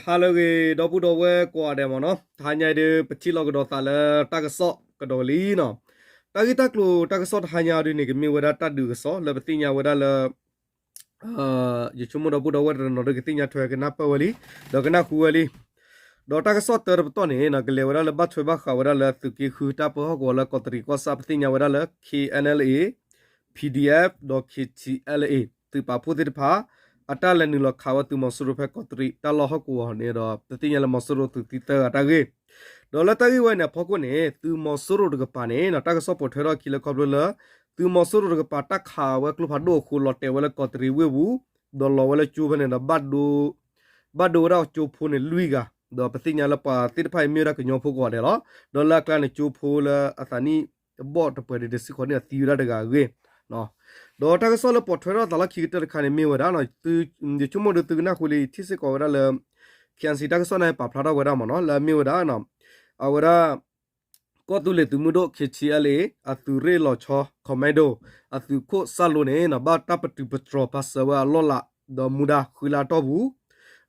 ဟါလၢအဂ့ၤ ဒီပုၢ်ဒီဝဲၢ်ကိးဂၤဒဲးမ့ၢ်နီၤ, တဟါညါအံၤဒုး ပထံၣ်လိာ်ကဒီးသးလၢတၢ်ကစီၣ်ကဒီးဝဲလံနီၤ. တၢ်ဂ့ၢ်တၢ်ကျိၤတၢ်ကစီၣ်တဟါညါအံၤဒုးန့ၣ် ကမ့ၢ်ဝဲဒၣ်တၢ်ဒုးကစီၣ်လၢပသ့ၣ်ညါဝဲဒၣ်လၢ ယဆိကမိၣ်ဒီပုၢ်ဒီဝဲၢ်တနီၤဒုးကသ့ၣ်ညါထွဲကနၢ်ပၢၢ်ဝဲလံ, ဒီးကနၢ်ဟူဝဲလံ. ဒီးတၢ်ကစီၣ်တၢတပတီၢ်န့ၣ် ကလဲၤဝဲဒၣ်လၢဘၣ်ထွဲဘၣ်ဃးဝဲဒၣ်လၢသုးက့ဃုတၢ်ပၢဟီၣ်ကဝီၤလၢကီးတရံးကီၢ်ဆၣ် ပသ့ၣ်ညါဝဲဒၣ်လၢ K N L A, P D F ဒီး K T L A သုးပာ်ဖှိၣ်သ့ၣ်တဖၣ် အတၢ်လဲၤနုာ်လီၤခးဝဲသုးမီၤစိရိၤဖဲကီးတရံးတၢ်လီၢ်ဟီၣ်ကဝီၤန့ၣ်ဒီး ပသ့ၣ်ညါလၢမီၤစိရိၤသုးသံသၢဂၤတၢ်ဂ့ၢ် ဒီးလၢတၢ်ဂ့ၢ်ဝဲန့ၣ်အဖီခိၣ်န့ၣ် သုးမီၤစိရိၤတကပၤန့ၣ် တၢ်ကစီၣ်ပိာ်ထွဲထီၣ်အခံလၢခီဖျိလၢ သုးမီၤစိရိၤတကပၤတၢ်ခးဝဲကျိဖးဒိၣ်အဃိ လီၤတဲာ်ဝဲလၢကီးတရံးဝ့ၢ်ပူၤ, ဒီးလီၤဝဲလၢကၠိဖဲန့ၣ်ဒီး ဘၣ်ဒိဝဲဒၣ်ကၠိဖိန့ၣ်လွံၢ်ဂၤ, ဒီးပသ့ၣ်ညါလၢပှၤသ့ၣ်တဖၣ်အံၤမ့ၢ်ဝဲဒၣ်ကညီဖိကိးဂၤဒဲးလီၤ. ဒီးလၢအကျါန့ၣ် ကၠိဖိလၢအသးနံၣ်အဘီၣ်တပှဲၤဒံးတစဲးဃီန့ၣ် အသံဝဲဒၣ်တဂၤအဂ့ၢ် ဒီးတၢ်ကစီၣ်လၢပိာ်ထွဲထီၣ်သးလီၢ်ခံကတၢၢ်တခါန့ၣ်မ့ၢ်ဝဲဒၣ် ယဆိကမိၣ်ဒီးသုကနၢ်ဟူလံ ထံၣ်စ့ၢ်ကီးဝဲဒၣ်လၢ K N C တၢ်ကစီၣ်န့ၣ်ပာ်ဖျါထီၣ်ဝဲဒၣ်မ့ၢ်နီၤ လၢအမ့ၢ်ဝဲဒၣ် အဝဲဒၣ် ကီၢ်သူလ့ၤသုးမုၢ်ဒိၣ် K T L A အသုးရ့ၣ်လီၤဆီ Commando အသုးခိၣ်စၢ်လိန့ၣ် ဘၣ်တၢ်ပတုာ်ပတြီၤပာ်စၢၤဝဲအလီၢ်လၤ ဒီးမူဒါဃုလါအတီၢ်ပူၤ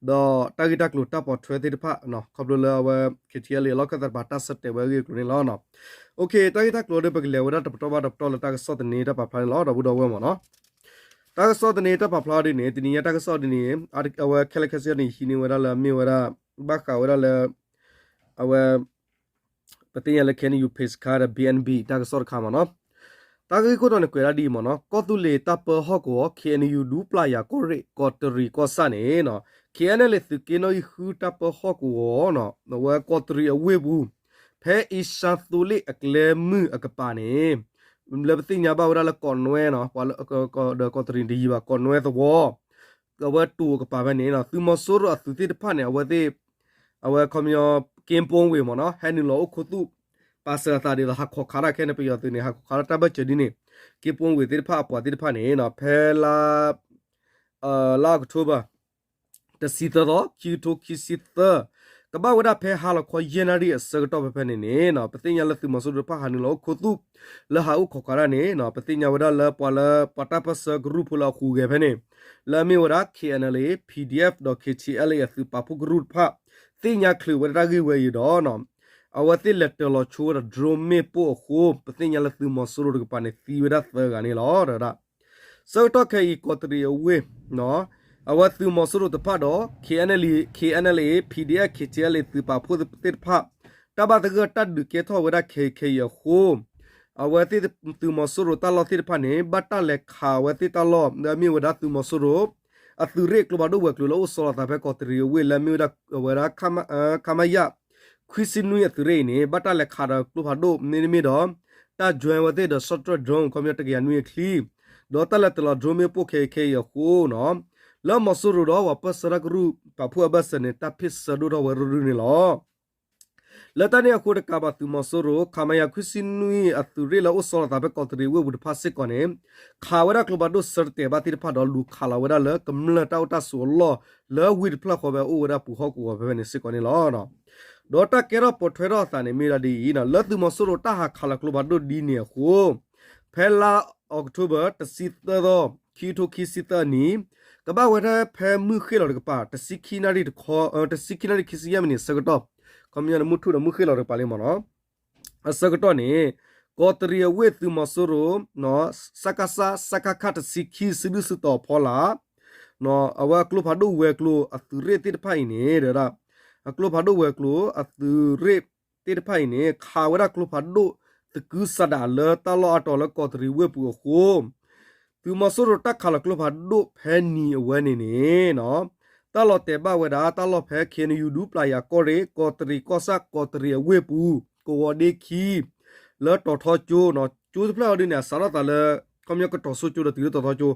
ဒီးတၢ်ဂ့ၢ်တၢ်ကျိၤတၢ်ပိာ်ထွဲသ့ၣ်တဖၣ် ခီဖျိလၢအဝဲ K T L A အလီၢ်ခၢၣ်သးတပၤတၢ်ဆၢတဲာ်ဝဲအဂ့ၢ်အကျိၤန့ၣ်လီၤ. တၢ်ဂ့ၢ်တၢ်ကျိၤဒီး ပကလဲၤဝဲဒၣ်တပတီၢ်ဘၣ်တပတီၢ်လၢတၢ်ကစီၣ်သန့တၢ်ပာ်ဖျါန့ၣ်လီၤ ဒီပုၢ်ဒီဝဲၢ်မ့ၢ်နီၤ. တၢ်ကစီၣ်သန့တၢ်ပာ်ဖျါဒ်န့ၣ် တနံၤညါတၢ်ကစီၣ်ဒ်န့ၣ် အဝဲခဲလၢာ်ခဲဆ့န့ၣ် ဟံးန့ၢ်ဝဲဒၣ်လၢအမ့ၢ်ဝဲဒၣ် ဘၣ်ဃးဝဲဒၣ်လၢ အဝဲ ပသ့ၣ်ညါလၢ K N U ဖ့းစခါဒီး B N B တၢ်ကစီၣ်တခါမ့ၢ်နီၤ. တၢ်ဂ့ၢ်ခိၣ်တီန့ၣ်ကွဲးဒၣ်ဒ်အံၤမ့ၢ်နီၤ ကီၢ်သူလ့ၤတၢ်ပၢဟီၣ်ကဝီၤ K N U ဒူပျၢ်ယၤကီၢ်ရ့ၣ် ကီးတရံးကီၢ်ဆၣ်န့ၣ် K N L A သုးက့နီၣ်ဂံၢ်ဃုတၢ်ပၢဟီၣ်ကဝီၤ အဝဲကီးတရံးအဝ့ၢ်ပူၤ ဖဲအ့ရှါသိလ့ၣ်အကျဲမုၢ်အကပၤန့ၣ် လၢပသ့ၣ်ညါဘၣ်ဝဲဒၣ်လၢကီးနွဲနီၤ ပှၤလၢ ဒီးကီးတရံးတယံၤဘၣ် ကီးနွဲသဝီ အဝဲတိၤအကပၤဖဲန့ၣ် သုးမီၤစိရိၤအသုးသ့ၣ်တဖၣ်န့ၣ် အဝဲသ့ၣ် အဝဲခီပညီ က့ပိဝ့ၢ်မ့ၢ်နီၤ ဟဲနုာ်လီၤအိၣ်ခူသူၣ် ပာ်စၢၤအသးဒ်သိးဟးခိးခးတၢ်ခဲန့ၣ် ပယီၤသုးန့ၣ် ဟးခိးခးတၢ်တၢ်ဘၢၣ်စၢၤဒ်န့ၣ် က့ပိဝ့ၢ်သ့ၣ်တဖၣ်အပှၤသ့ၣ်တဖၣ်န့ၣ် ဖဲလါ လါအီးကထိဘၢၣ် တဆံသၢသီ ခံကထိခံဆံသၢ ကဘၣ်ဝဲဒၣ်ဖဲဟါလီၤခီယဲၢ်နၣ်ရံၣ်အဆၢကတီၢ်ဖဲဖဲန့ၣ်န့ၣ် ပသ့ၣ်ညါလၢသုးမီၤစိရိၤတဖၣ်ဟးနုာ်လီၤအိၣ်ခူသူၣ် လၢဟးအိၣ်ခိးခးတၢ်န့ၣ် ပသ့ၣ်ညါဝဲဒၣ်လၢပှၤလၢပှၤတၢ်ပၢၢ်ဆၢကရူၢ်ဖိလၢအဃိၤဂဲၤဖဲန့ၣ် လၢအမ့ၢ်ဝဲဒၣ် K N L A, P D F ဒီး K T L A အသုးပာ်ဖှိၣ်ကရူၢ်တဖၣ် သ့ၣ်ညါချုးဝဲဒၣ်တၢ်ဂ့ၢ်ဝဲအံၤဒီး အဝဲသ့ၣ်လဲၤတၢၤလီၤဆိဝဲဒီး drone မ့ၣ်ပိၢ်အဃိ ပသ့ၣ်ညါလၢသုးမီၤစိရိၤတကပၤန့ၣ် သံဝဲဒၣ်သၢဂၤန့ၣ်လီၤ. ဆၢကတီၢ်ခဲအံၤ ကီးတရံးအဝ့ၢ် အဝဲသုးမီၤစိရိၤတဖၣ်ဒီး K N L A, K N L A, P D F, K T L A သုးပာ်ဖှိၣ်သ့ၣ်တဖၣ် တၢ်ဘၣ်သဂၢၢ်တၢ်ဒုးကဲထီၣ်ဝဲဒၣ်ခဲအံၤခဲအံၤအဃိ အဝဲသ့ၣ်သုးမီၤစိရိၤတၢ်လီၢ်သ့ၣ်တဖၣ်န့ၣ် ဘၣ်တၢ်လဲၤခးဝဲသ့ၣ်တၢ်လီၢ် လၢအမ့ၢ်ဝဲဒၣ်သုးမီၤစိရိၤ အသုးရ့ၣ်ကျိဖးဒိၣ်ဝဲၤကျိၤလၢအိၣ်ဆီလီၤသးဖဲကီးတရံးအဝ့ၢ် လၢအမ့ၢ်ဝဲဒၣ် ဝဲဒၣ် ခမရ ခွံဆံနွံအသုးရ့ၣ်အံၤန့ၣ် ဘၣ်တၢ်လဲၤခးဒီးကျိဖးဒိၣ်မ့တမ့ၢ်ဒီး တၢ် join ဝဲသ့ၣ်ဒီး short strike drone ခီပညီတကယၤနွံအချံ ဒီးတၢ်လဲၤတၢၤလီၤ drone မ့ၣ်ပိၢ်ခဲအံၤခဲအံၤအဃိနီၤ လၢမီၤစိရိၤဒီးပှၤပၢၢ်ဆၢတၢ်ကရူၢ်ပာ်ဖှိၣ်အဘၢၣ်စၢၤန့ၣ် တၢ်ဖ့ၣ်ဆၢဒိၣ်ထီၣ်ဝဲရုၢ်ရုၢ်န့ၣ်လီၤ. လၢတၢ်န့ၣ်အဃိတကးဘၣ် သုးမီၤစိရိၤ ခမရ ခွံဆံနွံအသုးရ့ၣ်လၢအိၣ်ဆီလီၤသးဖဲကီးတရံးဝ့ၢ်ပူၤတဖၣ်စ့ၢ်ကီးန့ၣ် ခးဝဲဒၣ်ကျိဖးဒိၣ်ဆၢတတဲာ်ဘၣ်သ့ၣ်တဖၣ်ဒီး လူၤခးလီၤဝဲဒၣ်လၢကမျၢၢ်တၢ်အိၣ်တၢ်ဆိးအလီၢ် လၢဝ့ၢ်တဖျၢၣ်ဃီဖဲအိၣ်ဝဲဒၣ်ပူၤဟီၣ်ကဝီၤဖဲဖဲန့ၣ်စ့ၢ်ကီးန့ၣ်လီၤ. ဒီးတၢ်ကဲထီၣ်ပိာ်ထွဲထီၣ်အသးန့ၣ်မ့ၢ်ဒၣ်ဒ်အံၤ လၢသုးမီၤစိရိၤတၢ်ဟးခးလီၤကျိဖးဒိၣ်ဒ်န့ၣ်အဃိ ဖဲလါအီးကထိဘၢၣ် တဆံသၢသီ ခံကထိခံဆံသၢနံၣ် ကဘၣ်ဝဲဒၣ်ဖဲမုၢ်ဃ့ၢ်လီၤတကပၤ တဆံခံနၣ်ရံၣ်တခီ တဆံခံနၣ်ရံၣ်ခံဆံယဲၢ်မံးနံးအဆၢကတီၢ် ခီပညီန့ၣ် မုၢ်ထူၣ်ဒီးမုၢ်ဃ့ၢ်လီၤတကပၤလံမ့ၢ်နီၤ အဆၢကတီၢ်န့ၣ် ကီးတရံးအဝ့ၢ်သုးမီၤစိရိၤ စကစ စကခ တဆံခံ စုဒုၣ်စုတီၤအဖီလာ် အဝဲအကျိဖးဒိၣ်ဝဲၤကျိၤအသုးရ့ၣ်သ့ၣ်တဖၣ်အံၤန့ၣ် ဒီး အကျိဖးဒိၣ်ဝဲၤကျိၤအသုးရ့ၣ်သ့ၣ်တဖၣ်အံၤန့ၣ် ခးဝဲဒၣ်ကျိဖးဒိၣ်သကုၤဆးဒးလၢတၢ်လီၢ်အါတီၤလၢကီးတရံးဝ့ၢ်ပူၤအဃိ သုးမီၤစိရိၤတၢ်ခးလီၤကျိဖးဒိၣ်ဖဲနံၤအဝဲန့ၣ်န့ၣ် တၢ်လီၤတဲာ်ဘၣ်ဝဲဒၣ် တၢ်လီၢ်ဖဲ ခ့ၣ်အဲၣ်ယူၣ် ဒူပျၢ်ယၤကီၢ်ရ့ၣ် ကီးတရံးကီၢ်ဆၣ် ကီးတရံးအဝ့ၢ်ပူၤ ကဝီၤဒ့ခံ လၢတီၤထီကၠိ ကၠိတဖျၢၣ်အီၤဒ်န့ၣ် အစးထီၣ်သးလၢ ခီပညီကတီၤစိကၠိဒီးတုၤလၢတီၤထီကၠိ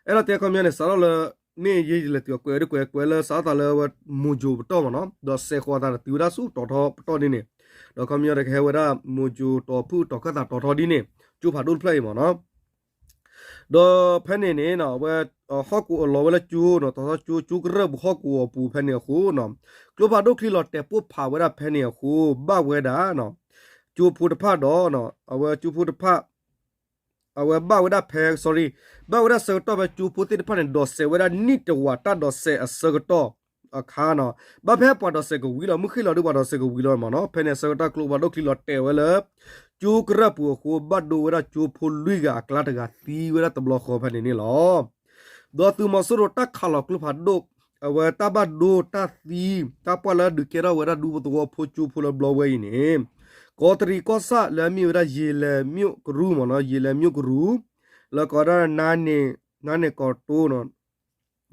အဲၣ်ဒိးတဲခီပညီန့ၣ် စးထီၣ်လၢ မ့ၢ်ယဲယလဲၤတုၤအကွဲးဒ်ကွဲးကွဲးလၢစးထီၣ်သးလၢဝဲ မိၢ်ယိၤပတီၢ်မ့ၢ်နီၤ ဒီးစဲးဃီၤသးဒီးတုၤဝဲဒၣ်ဆူတီၤထီပတီၢ်ဒ်န့ၣ် ဒီးခီပညီဒီးကဟဲဝဲဒၣ် မိၢ်ယိၤတီၤဖုၣ်တီၤခၢၣ်သးတီၤထီဒ်န့ၣ် ကၠိဖးဒိၣ်တဖျၢၣ်အံၤမ့ၢ်နီၤ ဒီးဖဲန့ၣ်န့ၣ် အဝဲ ဟီၣ်ကဝီၤလီၤဝဲလၢကၠိနီၤ တီၤထီကၠိ ကၠိကရၢၢ်ပူၤဟီၣ်ကဝီၤပူၤဖဲန့ၣ်အဃိနီၤ ကျိဖးဒိၣ်ချံလီၤတဲာ်ပိၢ်ဖးဝဲဒၣ်ဖဲန့ၣ်အဃိ ဘၣ်ဝဲဒၣ် ကၠိဖိတဖၣ်ဒီး အဝဲကၠိဖိတဖၣ် အဝဲဘၣ်ဝဲဒၣ်ဖဲ sorry ဘၣ်ဝဲဒၣ်ဆၢကတီၢ်ဖဲကၠိဖိသ့ၣ်တဖၣ်န့ၣ် ဒိးစဲးဝဲဒၣ်နံၣ်တဝာ်တၢ်ဒိးစဲးအဆၢကတီၢ် အခါနီၤ ဘၣ်ဖဲပှၤဒိးစဲးကဝံၤလီၤ မုၢ်ဃ့ၢ်လီၤဒီးပှၤဒိးစဲးကဝံၤလီၤမ့ၢ်နီၤ ဖဲန့ၣ်အဆၢကတီၢ်ကျိဖးဒိၣ်ချံလီၤတဲာ်ဝဲလၢ ကၠိကရၢၢ်ပူၤအဃိ ဘၣ်ဒိဝဲဒၣ်ကၠိဖိလွံၢ်ဂၤအကျါတဂၤသံဝဲဒၣ်တဘျီဃီဖဲန့ၣ်န့ၣ်လီၤ. ဒီးသုးမီၤစိရိၤတၢ်ခးလီၤကျိဖးဒိၣ် အဝဲတၢ်ဘၣ်ဒိတၢ်သံ တၢ်ပှၢ်လၢဒုးကဲထီၣ်ဝဲဒၣ်ဒူသဝီဖိကၠိဖိလၢဘျီဝဲအံၤန့ၣ် ကီးတရံးကီၢ်ဆၣ်လၢအမ့ၢ်ဝဲဒၣ် ယ့ၤလဲၤမၠိၣ်ကရူမ့ၢ်နီၤ ယ့ၤလဲၤမၠိၣ်ကရူ လၢကီးဒၣ် နါန့ၣ်ကီးတိ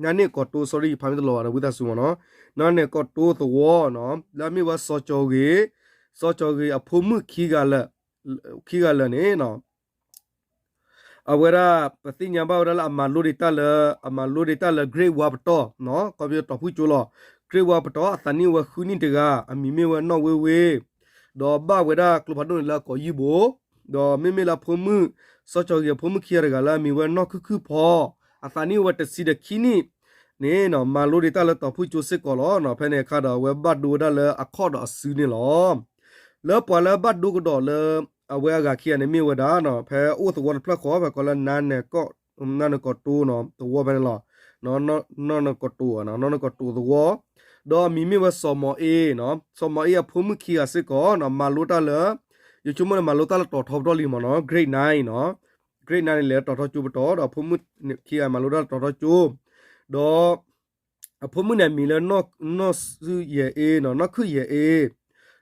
နါန့ၣ်ကီးတိ sorry ဖးမ့ၢ်တလီၤဘၣ်ဒီး ဝံသးစူၤမ့ၢ်နီၤ နါန့ၣ်ကီးတိသဝီနီၤ လၢအမ့ၢ်ဝဲစီၤကၠီၤဂ့ၤ စီၤကၠီၤဂ့ၤအဖိမုၣ်ခံဂၤလၢာ် ခံဂၤလၢာ်န့ၣ် အဝဲဒၣ် ပသ့ၣ်ညါဘၣ်ဝဲဒၣ်လၢအမၤလိဒံးတၢ်လၢ အမၤလိဒံးတၢ်လၢ grade one ပတီၢ်နီၤ ခီဖျိတီၤဖုၣ်ကၠိလီၤ grade one ပတီၢ် အသးနံၣ်အိၣ်ဝဲဃုနံၣ်တဂၤ အမံၤမ့ၢ်ဝဲနီၢ်ဝ့ဝ့ ဒီးဘၣ်ဝဲဒၣ်ကျိဖးဒိၣ်န့ၣ်လၢအကိးယုၢ်ဘိ ဒီးမ့မ့ၢ်လၢအဖိမုၣ် စီၤကၠီၤဂ့ၤအဖိမုၣ်ခံဂၤတဂၤလၢအမံၤဝဲနီၢ်ခုၣ်ခုၣ်ဖီ အသးနံၣ်အိၣ်ဝဲတဆံဒီးခံနံၣ်န့ၣ်နီၤ မၤလိဒံးတၢ်လၢတီၤဖုၣ်ကၠိစ့ၢ်ကီးလီၤ. ဖဲန့ၣ်အခါဒီးအဝဲဘၣ်ဒိဝဲဒၣ်လၢအခီၣ်ဒီးအစုန့ၣ်လီၤ. လၢပှၤလၢဘၣ်ဒိကဒီးလၢ အဝဲအဂၤခံဂၤန့ၣ်မ့ၢ်ဝဲဒၣ် ဖဲအိၣ်သဝီတဖျၢၣ်ဃီ ဖဲကိးလၢ နါန့ၣ်ကီးတိသဝီဖဲန့ၣ်လီၤ. နီၢ်န့ၣ်ကီးတိ နီၢ်န့ၣ်ကီးတိသဝီ ဒီးအမံၤမ့ၢ်ဝဲစီၤမီၤအ့ စီၤမီၤအ့အဖိမုၣ်ခံဂၤစ့ၢ်ကီး မၤလိတၢ်လၢ ယဆိကမိၣ်န့ၣ် မၤလိတၢ်လၢတီၤထီပတီၢ်လံမ့ၢ်နီၤ grade nine နီၤ grade nine န့ၣ် လဲၤတီၤထီကၠိပတီၢ် ဒီးအဖိမုၣ်ခံဂၤမၤလိတၢ်လၢတီၤထီကၠိ ဒီး အဖိမုၣ်န့ၣ်အမံၤလၢ နီၢ်စုယဲၢ်အ့ နီၢ်ခုၣ်ယဲၢ်အ့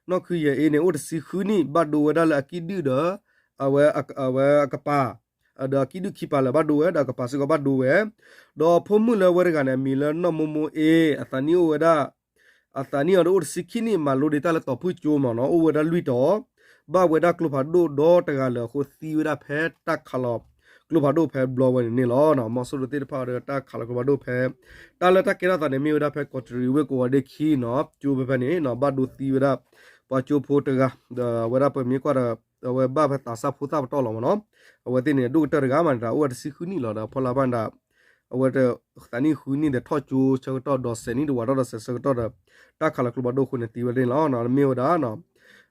နီၢ်ခုၣ်ယဲၢ်အ့န့ၣ် အိၣ်တဆံဃုနံၣ် ဘၣ်ဒိဝဲဒၣ်လၢအကံၣ်ဒုၣ်ဒီး အဝဲ အဝဲအကပၤ ဒီးအကံၣ်ဒုၣ်ခံပၤလၢာ်ဘၣ်ဒိဝဲ ဒီးအကပၤစ့ၢ်ကီးဘၣ်ဒိဝဲ ဒီးအဖိမုၣ်လၢအဝဲတဂၤန့ၣ် အမံၤလၢနီၢ်မိၢ်မိၢ်အ့ အသးနံၣ်အိၣ်ဝဲဒၣ် အသးနံၣ်အီၤဒီးအိၣ်တဆံခံနံၣ် မၤလိဒံးတၢ်လၢတီၤဖုၣ်ကၠိမ့ၢ်နီၤ အိၣ်ဝဲဒၣ်လွံၢ်တီၤ ဘၣ်ဝဲဒၣ်ကျိဖးဒိၣ်ဒီတဂၤလၢအဃိသံဝဲဒၣ်ဖဲတၢ်ခးလီၤကျိဖးဒိၣ်ဖဲဘျီဝဲန့ၣ်န့ၣ်လီၤ. မီၤစိရိၤသ့ၣ်တဖၣ်ဒီးတၢ်ခးလီၤကျိဖးဒိၣ်ဖဲ တၢ်လၢတၢ်ကဲထီၣ်သးန့ၣ်မ့ၢ်ဝဲဒၣ်ဖဲကီးတရံးဝ့ၢ်ကိးဂၤဒဲးခံနီၤ ကၠိဖဲဖဲန့ၣ်နီၤ ဘၣ်ဒိသံဝဲဒၣ် ပှၤကၠိဖိတဂၤ ဒီးအဝဲဒၣ်ပမ့ၢ်ကွၢ်ဒီး အဝဲဘၣ်ဖဲသးစၢ်ဖိသၣ်ပတီၢ်လီၤမ့ၢ်နီၤ အဝဲသ့ၣ်န့ၣ် ဒိၣ်ကတၢၢ်တဂၤမးန့ၣ် တၢ်အိၣ်ဝဲတဆံဃုနံၣ်လီၤဒီးဖီလာ်ဘၣ်ဒၣ် အဝဲတ သးနံၣ်ဃုနံၣ်ဒီးထီၣ်ကၠိဆၢကတီၢ်ဒီးစဲးနံၣ်တဝးထီၣ်ဒီးစဲးဆၢကတီၢ်ဒီး တၢ်ခးလီၤကျိဖးဒိၣ်အဃိန့ၣ်သံဝဲန့ၣ်လီၤ. မ့ၢ်ဝဲဒၣ်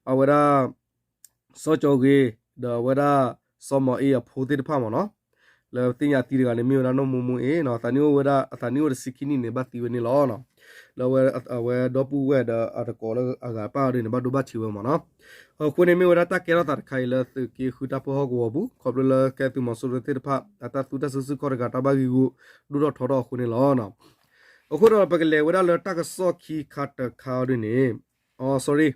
အဝဲဒၣ် စီၤကၠီၤဂ့ၤ ဒီးအဝဲဒၣ် စီၤမီၤအ့အဖိသ့ၣ်တဖၣ်မ့ၢ်နီၤ လၢသ့ၣ်ညါသံတဂၤန့ၣ် မ့ၢ်ဝဲဒၣ်နီၢ်မိၢ်မိၢ်အ့နီၤ အသးနံၣ်အိၣ်ဝဲဒၣ် အသးနံၣ်အိၣ်တဆံခံနံၣ်န့ၣ် ဘၣ်သံဝဲန့ၣ်လီၤ. လၢအဝဲဒီပုၢ်ဝဲၢ်ဒီးအတကိးလၢအဂၤပၢ်ဒ်န့ၣ် ဘၣ်ဒိဘၣ်ထံးဝဲမ့ၢ်နီၤ. အဃိန့ၣ်မ့ၢ်ဝဲဒၣ်တၢ်ကဲထီၣ်သးတခါအံၤလၢသုးက့ဃုတၢ်ပၢဟီၣ်ကဝီၤပူၤ ခီဖျိလၢကဲသုးမီၤစိရိၤသ့ၣ်တဖၣ် အတၢ်သူတၢ်စုဆူၣ်ခီၣ်တဂၤ တၢ်ဘၣ်ဂံၢ်ဂူာ်ဒိၣ်ထီၣ်ထီထီၣ်အဃိန့ၣ်လီၤ. အဃိဒီးပကလဲၤဝဲဒၣ်လၢတၢ်ကစီၣ်ခံခါတခါဒ်န့ၣ် အ sorry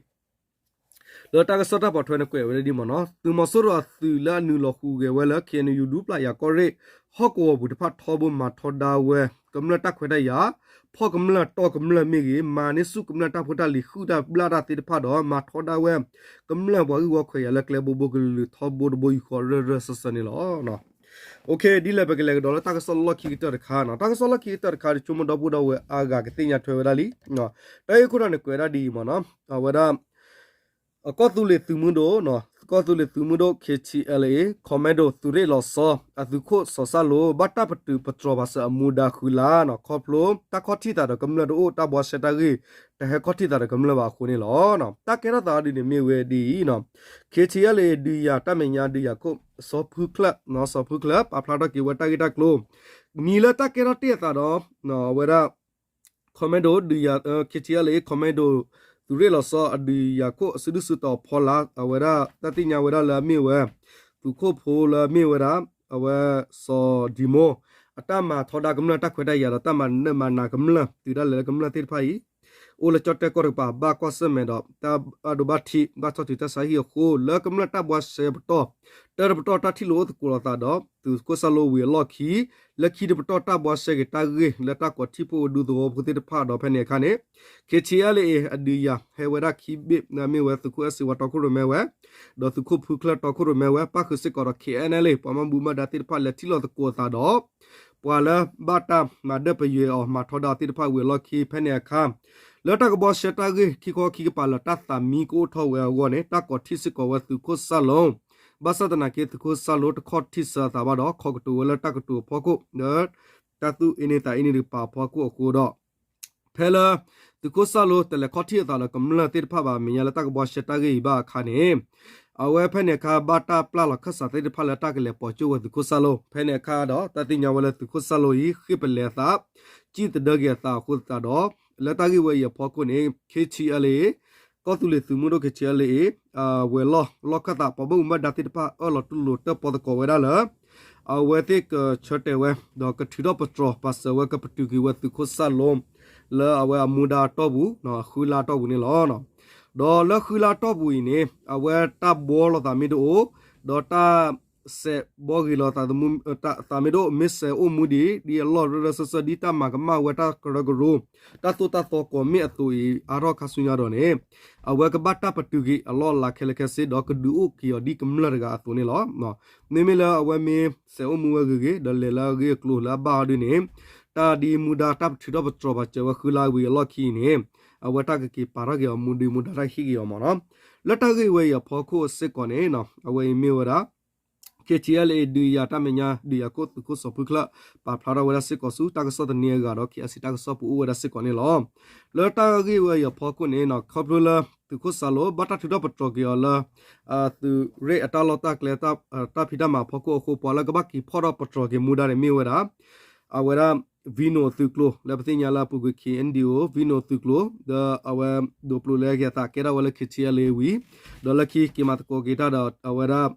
လၢတၢ်ကစီၣ်တၢ်ပိာ်ထွဲန့ၣ်ကွဲးဝဲဒၣ်ဒ်မ့ၢ်နီၤ သုးမီၤစိရိၤအသုးလၢအနုာ်လီၤဟူးဂဲၤဝဲလၢ ခ့ၣ်အဲၣ်ယူၣ် ဒူပျၢ်ယၤကီၢ်ရ့ၣ် ဟီၣ်ကဝီၤပူၤတဖၣ်ထီဘိမၤထီဒါဝဲ ကမျၢၢ်တၢ်ခွဲးတၢ်ယာ် ဖီၣ်ကမျၢၢ်တီၢ်ကမျၢၢ်မ့ၢ်ဂ့ၤ မၤန့ၢ်ဆူၣ်ကမျၢၢ်တၢ်ဖိတၢ်လံၤဃုာ်တၢ်ဘျၣ်တၢ်သ့ၣ်တဖၣ်ဒီး မၤထီဒါဝဲ ကမျၢၢ်ပှၤဂ့ၢ်ဝီခွဲးယာ်လၢကျဲဘိဘိကလုာ်လၢထီဘိတဘိယူၢ်ဃီရၢၢ်ရၢၢ်စၢၢ်စၢၢ်န့ၣ်လီၤ. ဒ်လဲၣ်ပကလဲၤကဒီးလၢတၢ်ကစီၣ်လီၢ်ခံကတၢၢ်တခါနီၤ တၢ်ကစီၣ်လီၢ်ခံကတၢၢ်တခါ ယဆိကမိၣ်ဒီပုၢ်ဒီဝဲၢ်အါဂၤကသ့ၣ်ညါထွဲဝဲဒၣ်လံ တၢ်ဂ့ၢ်ခိၣ်နၢ်န့ၣ်ကွဲးဒၣ်ဒ်အံၤမ့ၢ်နီၤ အဝဲဒၣ် ကီၢ်သူလ့ၤသုးမုၢ်ဒိၣ် ကီၢ်သူလ့ၤသုးမုၢ်ဒိၣ် ခ့ၣ်ထံၣ်အဲၣ်လ်အ့ၣ် commando သုးရ့ၣ်လီၤဆီ အသုးခိၣ်စီၤစၢ်လိ ဘၣ်တၢ်ပတုာ်ပတြီၤဘၣ်စၢၤအမူဒါဃုလါနီၤ ခီဖျိတၢ်ခီၣ်ထံးသးဒီးကမျၢၢ်တအိၣ် တၢ်ဘှါရှဲတၢ်ဂ့ၢ် တဟဲခီၣ်ထံးသးဒီးကမျၢၢ်ဘၣ်အဃိန့ၣ်လီၤ. တၢ်ကဲထီၣ်သးဒ်န့ၣ်မ့ၢ်ဝဲဒ်အံၤနီၤ ခ့ၣ်ထံၣ်အဲၣ်လ်အ့ၣ် ဒုးယၤတၢ်မဲာ်ညါဒုးယၤခိၣ် စီၤဖုချၢၣ် စီၤဖုချၢၣ် ပာ်ဖျါထီၣ်က့ၤဝဲတၢ်ဂ့ၢ်တၢ်ကျိၤ မံၤလၢတၢ်ကဲထီၣ်တ့ၢ်အသးဒီး အဝဲဒၣ် commando ဒုးယၤ ခ့ၣ်ထံၣ်အဲၣ်လ်အ့ၣ် commando သုးရ့ၣ်လီၤဆီအဒုးယၤခိၣ်အစုဒုၣ်စုတီၤဖီလာ် အဝဲဒၣ်တၢ်သ့ၣ်ညါဝဲဒၣ်လၢအမ့ၢ်ဝဲ သုးခိၣ်ဖိလၢအမ့ၢ်ဝဲဒၣ် အဝဲစီၤဒံမိ အတၢ်မၤထီဒါကမျၢၢ်တၢ်ခွဲးတၢ်ယာ်ဒီးတၢ်မၤနၢၤမၤနၤကမျၢၢ် တုၤဒၣ်လဲာ်လၢကမျၢၢ်သ့ၣ်တဖၣ်အံၤ အိၣ်လၢကၠီၣ်တဲၣ်ကီၢ်တကပၤ ဘၣ်ကွၢ်ဆၢၣ်မဲာ်ဒီး တၢ်ဘၣ်ဒိဘၣ်ထံး ဘၣ်ဆီၣ်ထွဲတၢ်ဆါဟံၣ်အဃိ လၢကမျၢၢ်တၢ်ဘှါရှဲပတီၢ် တၢတပတီၢ်တၢ်ထံၣ်လိာ်အိၣ်သကိးလိာ်သးဒီး သုးခိၣ်စၢ်လိဝံၤအလီၢ်ခံ လၢခံတပတီၢ်တၢ်ဘှါရှဲက့ၤတၢ်ဂ့ၢ် လၢတၢ်ကိးထံၣ်ဖှိၣ်ဝဲဒူသဝီဖိသ့ၣ်တဖၣ်ဒီးဖဲန့ၣ်အခါန့ၣ် ခ့ၣ်ထံၣ်အဲၣ်လ်အ့ၣ် အဒုးယၤဟဲဝဲဒၣ်ခံဘ့ၣ် မ့ၢ်ဝဲသုးခိၣ်အဲၣ်စ့ဝါတီခိၣ်ရိၣ်မဲဝဲ ဒီးသုးခိၣ်ဖုချၢၣ်တီခိၣ်ရိၣ်မဲဝဲ ပၣ်ဃုာ်စ့ၢ်ကီးဒီး ခ့ၣ်အဲၣ်အလ်အ့ၣ် ပှၤဘၣ်မူဘၣ်ဒါသ့ၣ်တဖၣ်လဲၤထံၣ်လိာ်သကိးအသးဒီး ပှၤလၢဘၣ်တၢ်မၤဒၢၣ်ပယွဲအီၤ မၤထီဒါအီၤသ့ၣ်တဖၣ်ဝံၤအလီၢ်ခံ ဖဲန့ၣ်အခါ လၢတၢ်ကဘှါရှဲတၢ်ဂ့ၢ်ခံခီခံကပၤလၢတၢ်သးမံကအိၣ်ထီၣ်ဝဲအဂီၢ်န့ၣ် တၢ်ကိးထံၣ်စ့ၢ်ကီးဝဲသုးခိၣ်စၢ်လိ ဘၣ်ဆၣ်သနာ်က့ သုးခိၣ်စၢ်လိတခီၣ်ထံၣ်စၢၤအသးဘၣ်ဒီး ခီကတိၤဝဲလၢတၢ်ကတိၤအဖီခိၣ် လၢတၢ်သူၣ်အ့န့သးအ့န့တကပၤအဖီခိၣ်အဃိဒီး ဖဲလၢ သုးခိၣ်စၢ်လိတလဲၤခီၣ်ထံၣ်အသးလၢကမျၢၢ်သ့ၣ်တဖၣ်ဘၣ် အမဲာ်ညါလၢတၢ်ကဘှါရှဲတၢ်ဂ့ၢ်အံၤဘၣ်အခါန့ၣ် အဝဲဖဲန့ၣ်အခါ ဘၣ်တၢ်ပျၢ်လီၤခၢၣ်စးသ့ၣ်တဖၣ်လၢတၢ်ကလဲၤပိာ်ကၠိဝဲသုးခိၣ်စၢ်လိ ဖဲန့ၣ်အခါဒီး တၢ်သ့ၣ်ညါဝဲလၢသုးခိၣ်စၢ်လိအံၤ ဃ့ၢ်ပလဲၤအသး စံၣ်သဒၢက့ၤအသးအဃိသတးဒီး လၢတၢ်ဂ့ၢ်ဝဲအံၤအဖီခိၣ်န့ၣ် KTLA ကီၢ်သူလ့ၤသုးမုၢ်ဒိၣ် KTLA ဝဲၤလီၢ်လီၢ်ခၢၣ်သး ပှၤဘၣ်မူဘၣ်ဒါသ့ၣ်တဖၣ် အၢၣ်လီၤတူၢ်လိာ်တၢၣ်ပီသကိးဝဲဒၣ်လၢ အဝဲသ့ၣ်ကဆၢတဲာ်ဝဲ ဒီးကထုးထီၣ်ပတြီၤပာ်စၢၤဝဲ ကပတုာ်က့ၤဝဲသုးခိၣ်စၣ်လိ လၢအဝဲအမူဒါအတီၢ်ပူၤ အဃုလါအတီၢ်ပူၤန့ၣ်လီၤ. ဒီးလၢဃုလါအတီၢ်ပူၤအံၤန့ၣ် အဝဲတၢ်ဘှီလိာ်သးမ့ၢ်တအိၣ် ဒီးတၢ်စဲးဘှီဂ့ၤလိာ်သး သးမ့ၢ်တအိၣ် မ့ၢ်စဲးအိၣ်မူဒံး ဒ်အလီၢ်ရၢရၢစၢၢ်စၢၢ် ဒ်တၢ်မၤကမၣ်ဝဲတၢ်ကရၢကရိ တၢ်သိၣ်တၢ်သီကိးမ့ၢ်အသိးအံၤ အါထီၣ်ခါဆူညါဒီးန့ၣ် အဝဲကဘၣ်တၢ်ပတုာ်က့ၤအလီၢ်အလၤခဲလၢာ်ခဲဆ့ ဒီးကဒုးအိၣ်က့ၤအီၤဒ်ကမျၢၢ်တဂၤအသိးန့ၣ်လီၤ. မ့မ့ၢ်လၢအဝဲမ့ၢ်စဲးအိၣ်မူဝဲဂ့ၤဂ့ၤ ဒီးလဲၤလၢအဂ့ၢ်အကျိၤလၢအဘၣ်အီၤဒ်န့ၣ် တၢ်ဒ်မူဒါတၢ်ပထုးထီၣ်ပတြီၤပာ်စၢၤဝဲဃုလါဝံၤအလီၢ်ခံအံၤန့ၣ် အဝဲတၢ်ကက့ၤပာ်ထီၣ်က့ၤအီၤမူဒံးမူဒါတၢ်ဟ့ၣ်က့ၤအီၤမ့ၢ်နီၤ. လၢတၢ်ဂ့ၢ်ဝဲအံၤအဖီခိၣ်စ့ၢ်ကီးန့ၣ် အဝဲအံၤမ့ၢ်ဝဲဒၣ် KTLA ဒုးယၤတၢ်မဲာ်ညါ ဒုးယၤခိၣ်သုးခိၣ်စီၤဖုချၢၣ် ပာ်ဖျါထီၣ်ဝဲဒၣ်စ့ၢ်ကီးဆူ တၢ်ကစီၣ်တနံၤအဂၤဒီး KIC တၢ်ကစီၣ်ပူၤအိၣ်ဝဲဒၣ်စ့ၢ်ကီးန့ၣ်လီၤ. လၢတၢ်ဂ့ၢ်ဝဲအံၤအဖီခိၣ်န့ၣ် ခီဖျိလၢ သုးခိၣ်စၢ်လိ ဘၣ်တၢ်ထုးထီၣ်ပတြီၤက့ၤအီၤလၢ သုးရ့ၣ်အတၢ်လီၢ်တၢ်ကျဲ တၢ်ဖံးတၢ်မၤအဖီခိၣ်အဃိ ပှၤလၢကဘၣ်က့ၤဖီၣ်ထီၣ်ပတြီၤက့ၤမူဒါန့ၣ်မ့ၢ်ဝဲဒၣ် အဝဲဒၣ် Vino သုးကျိၤ လၢပသ့ၣ်ညါလၢအပူၤကွံာ် KNDO Vino သုးကျိၤ ဒီးအဝဲဒိးပျိာ်လၢက့ၤအသးကဲထီၣ်ဝဲလၢ KTLA ဝံၤ ဒီးလၢခံက့ၤမၤသကိးက့ၤတၢ်ဒီး အဝဲဒၣ်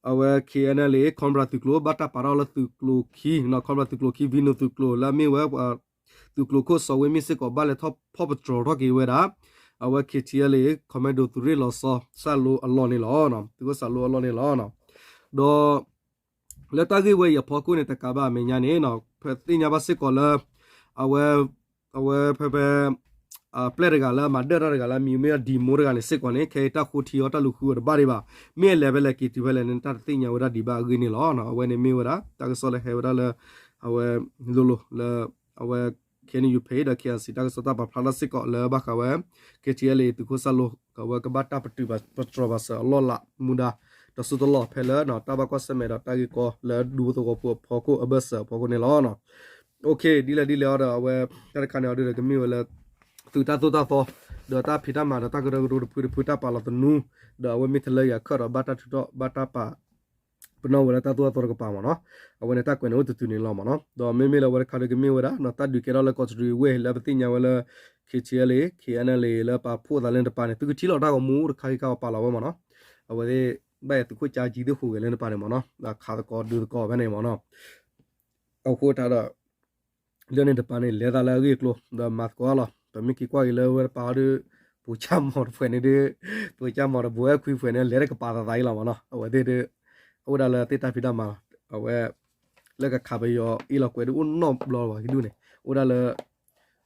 အဝဲ KNLA Cobra သုးကျိၤ ဘၣ်တၢ်ပာ်ထီၣ်လၢသုးကျိၤခံ Cobra သုးကျိၤခံ Vino သုးကျိၤ လၢအမ့ၢ်ဝဲ သုးကျိၤခိၣ်စီၤဝ့မ့ၢ်စ့ၢ်ကီး ဘၣ်လဲၤထီၣ်ဖီၣ်ပတြီၤထီၣ်က့ၤဝဲဒၣ် အဝဲ KTLA Commando သုးရ့ၣ်လီၤဆီ စၢ်လိအလီၢ်န့ၣ်လီၤ. သုးခိၣ်စၢ်လိအလီၢ်န့ၣ်လီၤ. ဒီး လၢတၢ်ဂ့ၢ်ဝဲအံၤအဖီခိၣ်န့ၣ် တကးဘၣ်အမဲာ်ညါန့ၣ် ပသ့ၣ်ညါဘၣ်စ့ၢ်ကီးလၢ အဝဲ အဝဲဖဲဖဲ ပျဲၢ်တဂၤလၢအမၤဒၢၣ်တၢ်တဂၤလၢအမံၤမ့ၢ်ဝဲ Demo တဂၤန့ၣ်စ့ၢ်ကီးန့ၣ် ခဲအံၤတၢ်ဃိထံအီၤတၢ်လူၤဃုအီၤတဘၣ်ဒံးဘၣ်. မ့ၢ်အလဲၤဖဲလဲၣ်က့ၤတုၤဖဲလဲၣ်န့ၣ် တၢ်တသ့ၣ်ညါဝဲဒၣ်ဒံးဘၣ်အဂ့ၢ်န့ၣ်လီၤ. အဝဲန့ၣ်မ့ၢ်ဝဲဒၣ် တၢ်ကစီၣ်လၢဟဲဝဲဒၣ်လၢ အဝဲ လိၤလိၤလၢ အဝဲ KNU page ဒီး KIC တၢ်ကစီၣ်တၢ်ပာ်ဖျါထီၣ်စ့ၢ်ကီးလၢဘၣ်ဃးဝဲ KTLA သုးခိၣ်စၢ်လိ အဝဲကဘၣ်တၢ်ပတုာ်ပတြီၤဘၣ်စၢၤအလီၢ်လၢမူဒါ တစိၢ်တလီၢ်ဖဲလၢ တၢ်ဘၣ်ကွၢ်ဆၢၣ်မဲာ်ဒီးတၢ်ဂ့ၢ်ကီလၢဒူသဝီဖိအဖီခိၣ်အဘၢၣ်စၢၤအဖီခိၣ်န့ၣ်လီၤ. ဒ်လဲၣ်ဒ်လဲၣ်အံၤဒီး အဝဲ တၢ်တခါန့ၣ်အီၤဒ်ဒီးကမ့ၢ်ဝဲလၢ သုးတၢ်သိၣ်တၢ်သီ ဒီးတၢ်ဖံးတၢ်မၤဒီးတၢ်ကရၢကရိတဖုတဖုတၢ်ပာ်လီၤသနူ ဒီးအဝဲမ့ၢ်တလၢယၤခၢၣ်ဒီးဘၣ်တၢ်ထုးထီၣ်ဘၣ်တၢ်ပာ် ပနီၣ်ဝဲလၢတၢ်သိၣ်တၢ်သီတကပၤမ့ၢ်နီၤ. အဝဲန့ၣ်တၢ်ကွဲးန့ၣ်အိၣ်တတုၤန့ၣ်လီၤမ့ၢ်နီၤ. ဒီးမ့မ့ၢ်လၢအဝဲတခါဒီးကမ့ၢ်ဝဲဒၣ် တၢ်ဒုးကဲထီၣ်လၢကီးတရံးဝ့ၢ် လၢပသ့ၣ်ညါဝဲလၢ KTLA KNLA လၢပာ်ဖှိၣ်သးလၢနတပၤန့ၣ် သုကထံၣ်လီၤတၢ်ဂီၤမူအိၣ်တခါဂ့ၤခါဂီၤပာ်လီၤဝဲမ့ၢ်နီၤ. အဝဲသ့ၣ် ဘၣ်ယသုးခိၣ်ကၠါကံသ့ၣ်ဃိးဂဲၤလၢနတပၤန့ၣ်မ့ၢ်နီၤ ခးသကိးဒုးသကိးဖဲန့ၣ်မ့ၢ်နီၤ. အဃိတၢ်ဒီး လၢန့ၣ်တပၤန့ၣ် လဲၤသးလၢအဂ့ၢ်အကျိၤ ဒီးမၤသကိးလီၤ. ပမ့ၢ်က့ၤကွၢ်က့ၤလၢဝဲတပၤအီၤဒီး ပိာ်ကၠၢ်မီၤတဖုန့ၣ်ဒီး ပိာ်ကၠၢ်မီၤတဘိအဲၣ်ခွံဖုန့ၣ် လဲၤတကပၤသးသးအံၤလီၤမ့ၢ်နီၤ. အဝဲသ့ၣ်ဒီး အအိၣ်ဒၣ်လၢသ့ၣ်တၢ်ဖံးတၢ်မၤလီၤ. အဝဲ လၢကခးပယီၤအ့ၣ်လီၤကွဲးဒုးအိၣ်နီတဘျီလၢၤဘၣ်ကဒူၣ်န့ၣ် အိၣ်ဒၣ်လၢ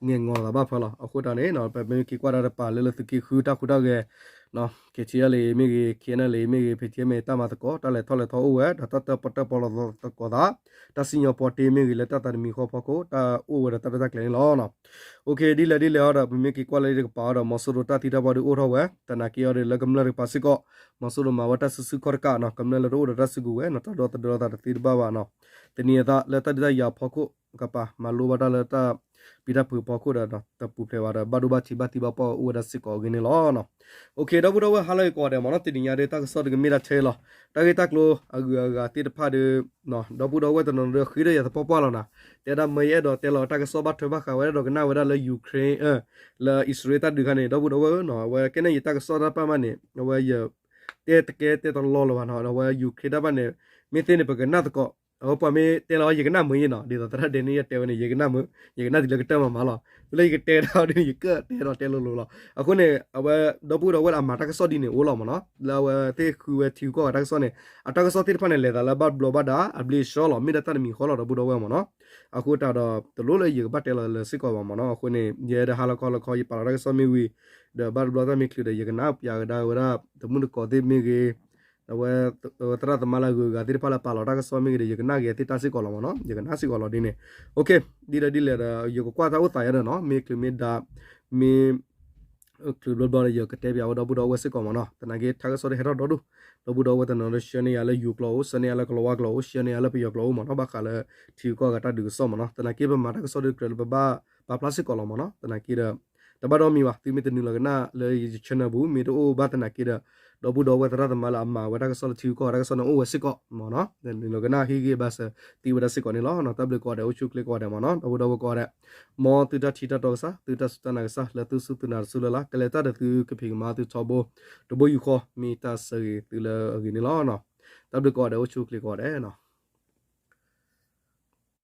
ငဲၤငီၤသးဘၣ်ဖၢလီၤ. အဃိတၢ်န့ၣ် ပမ့ၢ်က့ၤကွၢ်တၢ်တပၤလၢလၢသုးက့ဃုတၢ်ဟူးတၢ်ဂဲၤ KTLA မ့ၢ်ဂ့ၤ KNLA မ့ၢ်ဂ့ၤ ဖဲထံမ့ၢ်တၢ်မၤသကိး တၢ်လဲၤထီၣ်လဲၤထီအိၣ်ဝဲ ဒီးတၢ်တၢၣ်ပီၣ်တၢၣ်ပီလိာ်သကိးသး တၢ်စံၣ်ညီၣ်ပီတ့မ့ၢ်ဂ့ၤ လၢတၢ်သးတမံၤဃီအဖီခိၣ် တၢ်အိၣ်ဝဲဒီးတၢ်ရဲၣ်တၢ်ကျဲၤန့ၣ်လီၤ. ဒ်လဲၣ်ဒ်လဲၣ်အံၤဒီး ပမ့ၢ်က့ၤကွၢ်လၢတကပၤအံၤဒီး မီၤစိရိၤတၢ်သံတၢ်ပှၢ်ဒုးအိၣ်ထီၣ်ဝဲ သနာ်က့အံၤဒီးလၢကမျၢၢ်တကပၤစ့ၢ်ကီး မီၤစိရိၤမၤဝဲတၢ်စုဆူၣ်ခီၣ်တကးနီၤ ကမျၢၢ်လၢတအိၣ်ဒီးတၢ်စုကဝဲၤနီၤ တၢ်ဒီသဒၢသးတသ့တဘၣ်ဘၣ်နီၤ တနံၤအသးလၢတၢ်ဒုးတၢ်ယၤအဖီခိၣ်ကပၤ မၤလိဘၣ်တၢ်လၢတၢ်ပံးတၢ်ဖုးအဖီခိၣ်ဒီး တပူၤဖျဲးဘၣ်ဒီး ဘၣ်ဒိဘၣ်ထံးဘၣ်သံဘၣ်ပှၢ်အိၣ်ဝဲဒၣ်စ့ၢ်ကီးအဂ့ၢ်န့ၣ်လီၤ. ဒီပုၢ်ဒီဝဲၢ်ဟါလၢအဂ့ၤကိးဂၤဒဲးမ့ၢ်နီၤ တနံၤညါဒီးတၢ်ကစီၣ်တကမ့ၢ်ဒၣ်ထဲလီၤ. တၢ်ဂ့ၢ်တၢ်ကျိၤအဂုၤအဂၤသ့ၣ်တဖၣ်ဒီး ဒီပုၢ်ဒီဝဲၢ်တနီၤနီၤဒီးဃ့ဒီးယၤသပှၢ်ပှၢ်လီၤနီၤ တဲဒၣ်မ့ၢ်ယအဲၣ်ဒိးတဲလီၤတၢ်ကစီၣ်ဘၣ်ထွဲဘၣ်ဃးဝဲဒၣ်ဒီးကနၣ်ဝဲဒၣ်လၢ Ukraine လၢအံၣ်စရ့လးတၢ်ဒုးခါန့ၣ် ဒီပုၢ်ဒီဝဲၢ်ဧၢနီၤ အဝဲကဲန့ၣ်ယတၢ်ကစီၣ်တၢ်တဖၣ်မးန့ၣ် အဝဲယတဲတကဲတဲတလီၤလၢၤဘၣ်နီၤ အဝဲ Ukraine တၢ်ဘၣ်န့ၣ် မ့ၢ်သ့န့ၣ် ပကနၣ်သကိး အဝဲပှၤမ့ၢ်တဲလီၤ ယကနၣ်မ့ၢ်ယနီၤ ဒ်သိးသရၣ်ဒဲန့ၣ် ယတဲဝဲန့ၣ် ယကနၣ်မ့ၢ် ယကနၣ်တုၤလၢကတၢၢ်မးမးလီၤ. ဖဲလၢယကတဲတၢ်ဒ်န့ၣ် ယကတဲဒီးတဲလိၤလိၤလီၤ. အဃိန့ၣ် အဝဲ ဒီပုၢ်ဒီဝဲၢ်ဒီးအမၤတၢ်ကစီၣ်ဒ်န့ၣ်အိၣ်လီၤမ့ၢ်နီၤ လၢအဝဲသ့ၣ်ဃုဝဲထံဂုၤကီၢ်ဂၤတၢ်ကစီၣ်န့ၣ် အတၢ်ကစီၣ်သ့ၣ်တဖၣ်န့ၣ် လဲၤသးလၢဘၣ်ဘျီးဘၣ်ဒါ အဘျ့အဆှီလီၤ မ့ၢ်ဒၣ်တၢ်တမံၤဃီလီၤ ဒီပုၢ်ဒီဝဲၢ်မ့ၢ်နီၤ. အဃိတၢ်ဒီး တလိၣ်လၢယကဘၣ်တဲလီၤလၢစ့ၢ်ကီးဘၣ်မ့ၢ်နီၤ အဃိန့ၣ် ယဲဒၣ်ဟါလီၤခီလီၤခီ ယပာ်လီၤတၢ်ကစီၣ်မ့ၢ်ဝံၤ ဒီးဘၣ်တဘျီတၢ်မ့ၢ်ချုးဒီး ယကနၣ်ပျးကဒါဝဲဒၣ် တမုၣ်တကိးသ့ၣ်မ့ၢ်ဂ့ၤ အဝဲ သရၣ်သမါလၢအဂုၤအဂၤသ့ၣ်တဖၣ်လၢပာ်လီၤတၢ်ကစီၣ်မ့ၢ်ဂ့ၤဒီး ယကနၣ်က့ၤသ့ၣ်တၢ်စ့ၢ်ကီးလီၤမ့ၢ်နီၤ ယကနၣ်စ့ၢ်ကီးလီၤဒ်န့ၣ်. ဒ်လဲၣ်ဒ်လဲၣ်ဒီး ယကကွၢ်တၢ်အိၣ်သးယါဒီးနီၤ မ့ၢ်ချုးမ့ၢ်ဒါ မ့ၢ် ချုးဘျီဘျီဒီး ယကတဲပျးဝဲဒီပုၢ်ဒီဝဲၢ်စ့ၢ်ကီးမ့ၢ်နီၤ သနာ်က့ တၢ်ကစီၣ်ဒ်ဟဲထီၣ်ဒီဒူၣ် ဒီပုၢ်ဒီဝဲၢ်တနီၤဒီး ဆှၢန့ၢ်ယၤလၢယိၤကျိာ်အိၣ် ဆှၢန့ၢ်ယၤလၢကလီၤဝါကျိာ်အိၣ် ဆှၢန့ၢ်ယၤလၢပယီၤကျိာ်အိၣ်မ့ၢ်နီၤ ဘၣ်ဃးလၢ ထံဂုၤကီၢ်ဂၤတၢ်ဒုးကစီၣ်မ့ၢ်နီၤ သနာ်က့ ပမၤတၢ်ကစီၣ်ဒီးကြၢးလၢပဘၣ်ပာ်ဖျါစ့ၢ်ကီးလီၤမ့ၢ်နီၤ သနာ်က့ဒီး တဘၣ်ဒီးမံၤဘၣ်, သုမ့ၢ်တနုာ်လီၤကနၣ်လၢယ channel ပူၤ မ့ၢ်တအိၣ်ဘၣ်သနာ်က့ဒီး ဒီပုၢ်ဒီဝဲၢ်သရၣ်သမါလၢအမၤဝဲတၢ်ကစီၣ်လၢထံဂုၤကီၢ်ဂၤတၢ်ကစီၣ်န့ၣ်အိၣ်ဝဲစ့ၢ်ကီးမ့ၢ်နီၤ, နုာ်လီၤကနၣ်ဟ့ၣ်ဂံၢ်ဘါစၢၤသံဝဲဒၣ်စ့ၢ်ကီးန့ၣ်လီၤ. တၢ်ဘျုးကိးဂၤဒဲး အိၣ်ဆူၣ်ချ့ကိးဂၤဒဲးမ့ၢ်နီၤ, ဒီပုၢ်ဒီဝဲၢ်ကိးဂၤဒဲး, မ်သုတၢ်ထံၣ်တၢ်တီကစၢ် သုတၢ်စူၢ်တၢ်နာ်ကစၢ် လၢသုစူၢ်သုနာ်တစူၢ်လၢ်လၢ် ကလဲၤတၢ်ဒီးသုကဖံးကမၤသုထီဘိ တဘိယူၢ်ဃီ မ့ၢ်တၢ်ဆၢဂ့ၤသုလၢအဂ့ၤန့ၣ်လီၤ. တၢ်ဘျုးကိးဂၤဒဲး အိၣ်ဆူၣ်ချ့ကိးဂၤဒဲးနီၤ.